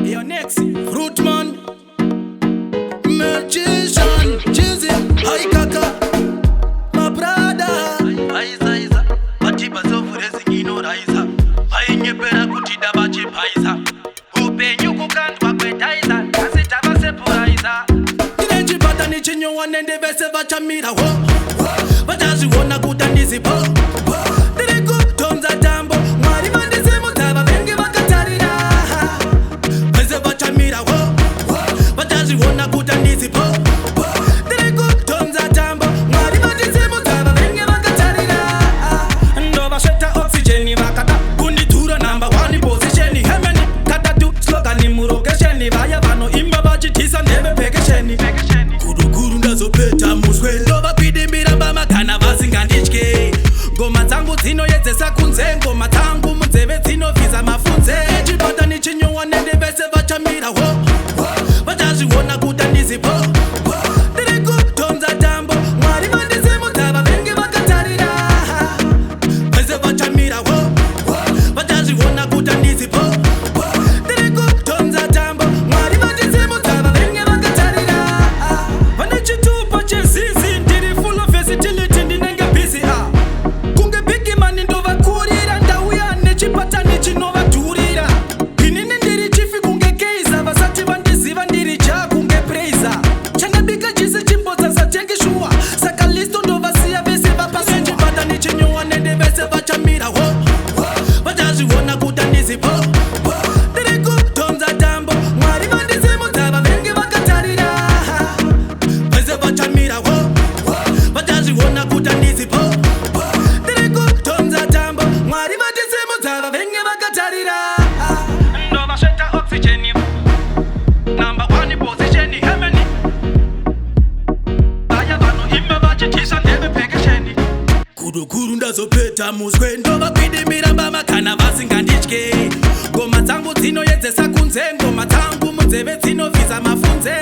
Yo, next, Rootman, Magician, Jizzy, Hi Kaka, my brother. Vaisaiza vachibva sovhurezinginoraisa, vainyepera kuti davachipaisa upenyu kukandwa kwedhaisa, asi tavasepuraisa. Ndine chipata nechinyowa nende, vese vachamira ho, vachazviona kuti handizipo. Ndiri kutonza tambo, Mwari vandisimudza, vavengi vakatarira. Vese vachamira ho, vachazviona kuti handizipo. Ndiri kutonza tambo, Mwari vandisimudza, vavengi vakatarira. Ndovasveta oxygen, vakada kunditura number one position hemeni katatu slogan murokesheni. Vaya vanoimba vachitisa ndevepekesheni, guruguru ndazopeta muswe, ndovapidimbira mbama kana vasinganditye. Ngoma dzangu dzinoyedzesa kunze, ngoma dzangu munzeve dzinovhisa mafunze. Chipata nechinyowa nende, vese vachamira ho, vachazviona kuti handizipo. Ndiri kutonza tambo, Mwari vandisimudza, vavengi vakatarira. Vese vachamira ho, vachazviona kuti handizipo. Ndiri kutonza tambo, Mwari vandisimudza, vavengi vakatarira. Vane chitupa chezizi, ndiri full of versatility, ndinenge busy ah. Kunge big man ndovakurira, ndauya nechipatani chinovadhurira. Inini ndiri chifi kunge keiza, vasati vandiziva ndiri ja kunge praiser. Chandabika chise chimbodza satengi shuwa, saka listo ndovasiya vese vapasechipata nechinyowa nende, vese vachamira ho, vachazviona kuti handizipo. Ndiri kutonza tambo, Mwari vandisimudza, vavengi vakatarira. Vese vachamira ho, vachazviona kuti handizipo. Ndiri kutonza tambo, Mwari vandisimudza, vavengi vakatarira. Ndovasveta oxygen, number one position hemeni. Vaya vanoimba vachitisa ndevepekesheni. Gurukuru ndazopeta muswe, ndovakwidimira mbama kana vasinganditye. Ngoma dzangu dzinoyedzesa kunze, ngoma dzangu munzeve dzinovhisa mafunze.